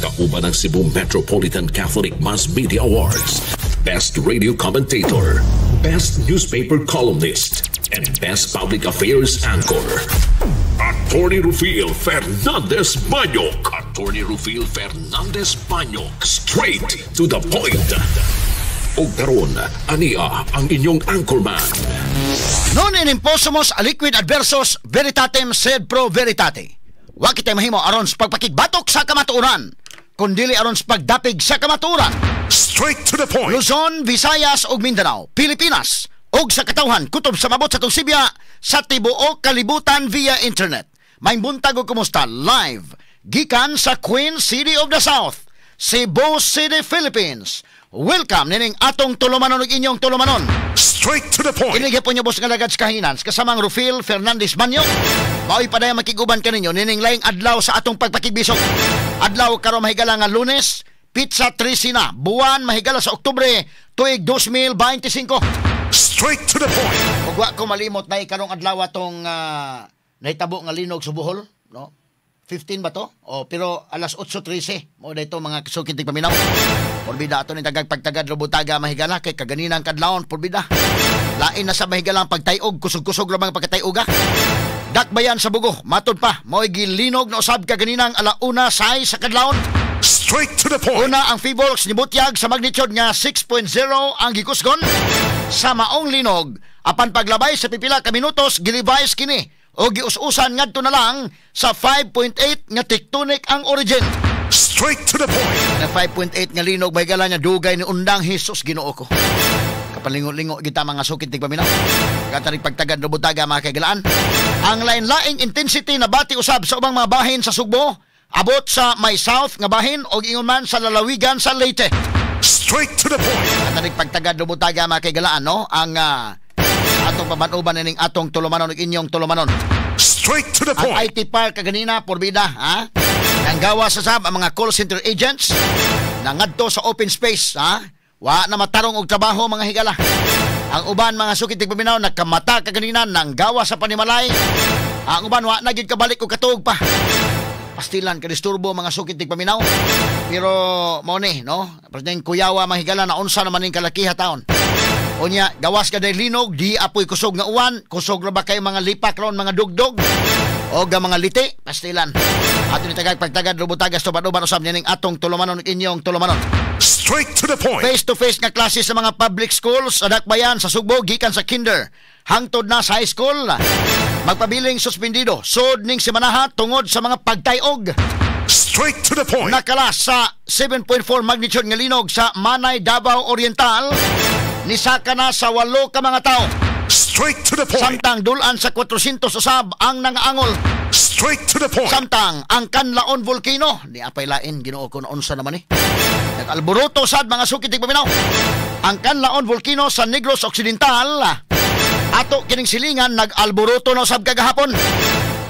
Kauban ang Cebu Metropolitan Catholic Mass Media Awards, Best Radio Commentator, Best Newspaper Columnist, and Best Public Affairs Anchor. Attorney Rufil Fernandez Banyok. Attorney Rufil Fernandez Banyok. Straight to the point. Og karon, ania ang inyong anchorman. Non enim possumus aliquid adversus veritatem sed pro veritate. Wa kitay mahimo aron sa pagpakigbatok sa kamatuoran, kundili aron sa pagdapig sa kamatuoran. Straight to the point. Luzon, Visayas ug Mindanao, Pilipinas ug sa katawhan kutob sa mabot sa atong sibya sa tibuok kalibutan via internet. Maayong buntag ug kumusta live gikan sa Queen City of the South, Cebu City, Philippines. Welcome nining atong tulumanon ug inyong tulumanon. Straight to the point. Ini gyapon niyo boss nga lagad sa kahinan kasamang Rufil Fernandez Manyo. Mao'y padayon makig-uban kaninyo nining laing adlaw sa atong pagpakigbisog. Adlaw karon, mahigala, nga Lunes, petsa 13 na, buwan mahigala sa Oktubre, tuig 2025. Straight to the point. Ug wa ko malimot na karong adlaw atong nahitabo nga linog sa Bohol, no? 15 ba to? O, pero alas 8:13 mo dito, mga sukit paminaw. Porbida, ato ni tagag pagtagad robutaga, mahigala, kay kaganinang kadlawon porbida. Lain na sa, mahigala, ang pagtayog, kusog-kusog ra mga pagkatayog. Dakbayan sa Bugo, matod pa, mo'y gilinog na usab kaganinang alauna say sa kadlawon. Straight to the point. Una, ang Phivolcs nibutyag sa magnitude nga 6.0 ang gikusgon sa maong linog. Apan paglabay sa pipila ka minutos, gi-revise kini o gius-usan ngadto na lang sa 5.8 nga tectonic ang origin. Straight to the point. Na 5.8 nga linog, may niya dugay ni undang, Hesus Ginoo ko. Kapalingo-lingo kita, mga sukit tigpaminaw. Katarik pagtagad rubutaga, mga kaigalaan. Ang lain-laing intensity na bati usab sa ubang mga bahin sa Sugbo, abot sa may south nga bahin o ingon man sa lalawigan sa Leyte. Straight to the point. Katarik pagtagad rubutaga, mga kaigalaan, no? Ang atong pabanuban nining atong tulumanon ug inyong tulumanon. Straight to the Ang point. IT Park kaganina porbida, ha? Nanggawa sa sab ang mga call center agents nangadto sa open space, ha? Wa na matarong og trabaho, mga higala. Ang uban, mga sukit tigpaminaw, nagkamata kaganina nanggawa sa panimalay. Ang uban wa na gid kabalik og katuog pa. Pastilan ka disturbo, mga sukit tigpaminaw. Pero mo ni, no? President kuyawa, mga higala, na unsa naman ning kalakiha taon. Unya, gawas ka day linog, di apoy kusog nga uwan, kusog ra ba kayo mga lipak ron, mga dugdog, o ga mga liti, pastilan. Ato ni tagag pagtagad rubutagas tubad-uban usab nining atong tulumanon ug inyong tulumanon. Straight to the point. Face to face nga klase sa mga public schools sa Dakbayan sa Sugbo gikan sa kinder hangtod na sa high school magpabiling suspendido sud ning semanaha tungod sa mga pagtayog. Straight to the point. Nakala sa 7.4 magnitude nga linog sa Manay, Davao Oriental, nisaka na sa 8 ka mga tao. Straight to the point. Samtang dulan sa 400 usab ang nangaangol. Straight to the point. Samtang ang Kanlaon Volcano, ni apay lain, Ginoo ko, unsa naman ni. Nag-alboroto sad, mga sukit paminaw. Ang Kanlaon Volcano sa Negros Occidental, ato kining silingan, nag-alboroto na usab kagahapon.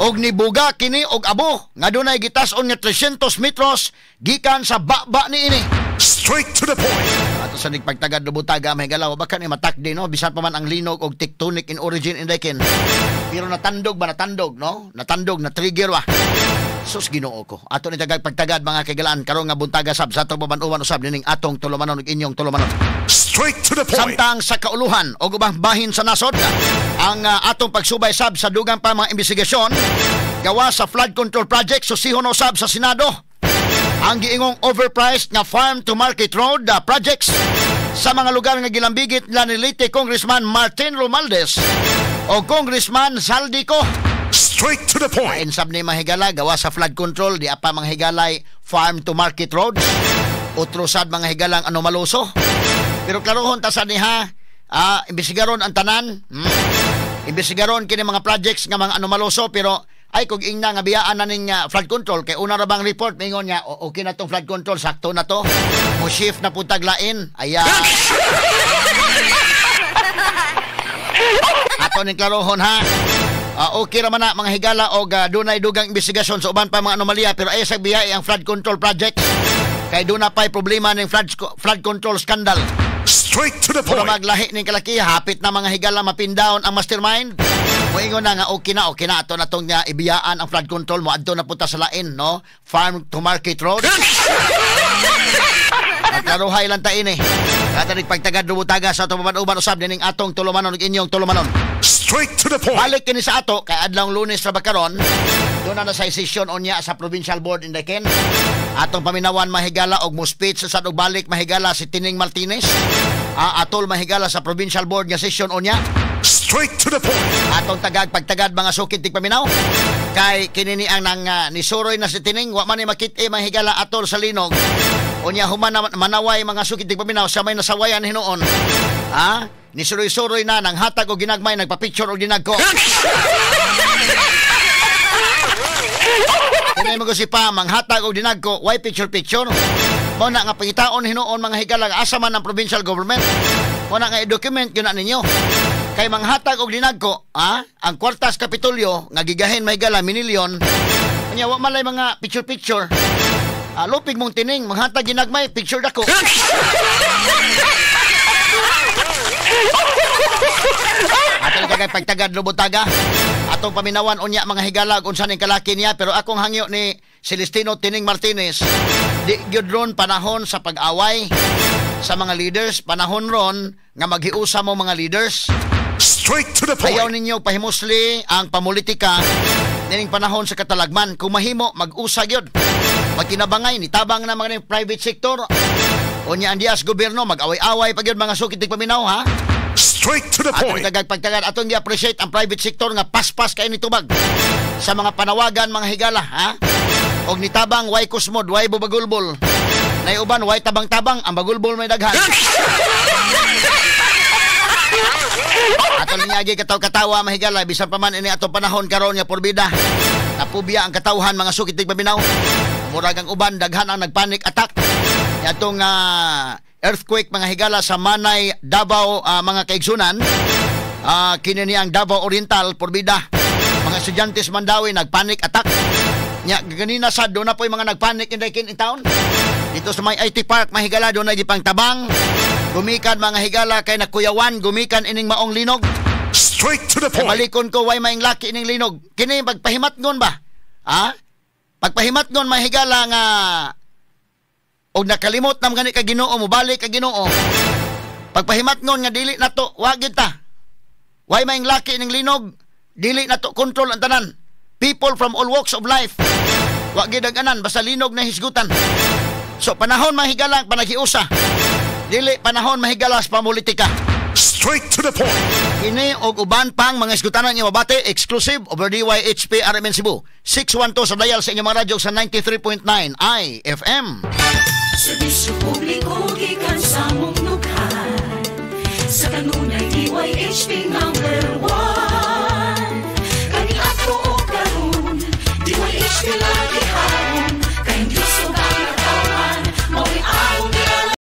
Og nibuga kini og abo nga dunay gitas-on nga 300 metros gikan sa baba ni ini. Straight to the point. Ato sa nagpagtagad lubutaga may galaw baka ni matakdi, no, bisan pa man ang linog og tectonic in origin indekin. Pero natandog ba, natandog, no? Natandog na trigger ba. Sus Ginoo ko. Ato ni tagag pagtagad, mga kaigalaan, karon nga buntaga sab sa atong baban-uban usab nining atong tulumanon ug inyong tulumanon. Straight to the point. Samtang sa kauluhan o ubang bahin sa nasod ang atong pagsubay sab sa dugang pa mga investigasyon gawa sa flood control project, susihon usab sa Senado ang giingong overpriced nga farm to market road projects sa mga lugar nga gilambigit nila ni Leyte Congressman Martin Romualdez o Congressman Zaldy Co. Straight to the point. Kain sab ni mahigala gawa sa flood control, di apa mga higalay farm to market roads. Otro sad, mga higalang anomaloso. Pero klarohon ta sa niha, imbestigaron ang tanan. Imbestigaron kini mga projects nga mga anomaloso, pero ay kung ingna nga biyaan na ning flood control kay una ra bang report mingon nga okay na tong flood control, sakto na to. Mo shift na pud tag lain. Ayan. Ato ning klarohon, ha. Okay ra man na, mga higala, og dunay dugang investigasyon sa uban pa mga anomalya, pero ay sa biyai ang flood control project kay duna pa'y problema ning flood control scandal. Straight to the Mura point. maglahi ning kalaki, hapit na, mga higala, mapindown ang mastermind. Moingon na nga okay na ato na tong ibiyaan ang flood control mo adto na punta sa lain, no? Farm to Market Road. Magkaruhay lang ta ini. Katanig pagtagad lubutaga sa atong uban usab nining atong tulumanon ug inyong tulumanon. Straight to the point. Balik kini sa ato kay adlawng Lunes ra ba karon? Doon na sa session unya sa Provincial Board in Daken. Atong paminawan, mahigala, og mo speech sa og balik, mahigala, si Tining Martinez. Atol, mahigala, sa Provincial Board nga session unya. Straight to the point. Atong tagag pagtagad, mga sukid tigpaminaw. Kay kinini ang nang nisuroy na si Tining, wa man ni makit-i, mahigala, atol sa linog. Unya human na manaway, mga sukid tigpaminaw, sa may nasawayan hinuon. Ha? Nisuroy-suroy na nang hatag og ginagmay, nagpa-picture og ginagko. Kinay mo si pa manghatag og dinagko, why picture picture? Mao na nga pangitaon hinuon, mga higala, asa man ang provincial government. Mao na nga i-document gyud na ninyo. Kay manghatag og dinagko, ha? Ang kwartas Kapitolyo nga gigahin, mahigala, minilyon. Unya wa man lay mga picture picture. Ah, lupig mong Tining, manghatag ginagmay, picture dako. Atong kagay pagtagad lubutaga. Atong paminawan unya, mga higalag, unsa ning kalaki niya, pero akong hangyo ni Celestino Tining Martinez, di gyud ron panahon sa pag-away sa mga leaders, panahon ron nga maghiusa mo mga leaders. Straight to the point. Ayaw ninyo pahimusli ang pamulitika nining panahon sa katalagman. Kung mahimo, mag-usa gyud. Magkinabangay, nitabang na mga private sector. Unya ang dias gobyerno, mag-away-away pa gyud, mga sukit paminaw, ha? Straight to the Atong point. tagag pagtagad, atong gi-appreciate ang private sector nga paspas kay ni tubag sa mga panawagan, mga higala, ha? Og nitabang, way kusmod, way bubagulbol. Naiuban, way tabang-tabang, ang bagulbol may daghan. Ato ninyagi kataw-katawa, mahigala, bisan pa man ini atong panahon karon nga porbida. Napubya ang katawhan, mga sukit paminaw. Murag ang uban, daghan ang nagpanic attack. Atong earthquake, mga higala, sa Manay, Davao, mga kaigsunan. Kini ni ang Davao Oriental, porbida. Mga estudyante sa Mandawi nagpanic attack. Nya ganina sa doon na po yung mga nagpanic in the in town. Dito sa may IT Park, mahigala, doon na gipang tabang. Gumikan, mga higala, kay nakuyawan, gumikan ining maong linog. Straight to the Kay point. malikon ko, way maing laki ining linog. Kini pagpahimatngon ba? Ha? Pagpahimatngon, mahigala, nga og nakalimot na gani ka Ginoo, mobalik ka Ginoo. Pagpahimatngon nga dili na to, wa gyud ta. Way maing laki ining linog, dili na to control ang tanan. People from all walks of life. Wa gyud ang anan basta linog na hisgutan. So panahon, mahigala, panaghiusa. Dili panahon, mahigala, sa pamulitika. Straight to the point. Ini og uban pang mga isgutanan nga mabati exclusive over DYHP RMN Cebu. 612 sa dial sa inyong mga radyo sa 93.9 IFM. Serbisyo publiko gikan sa mong nukhan. Sa kanunay DYHP nga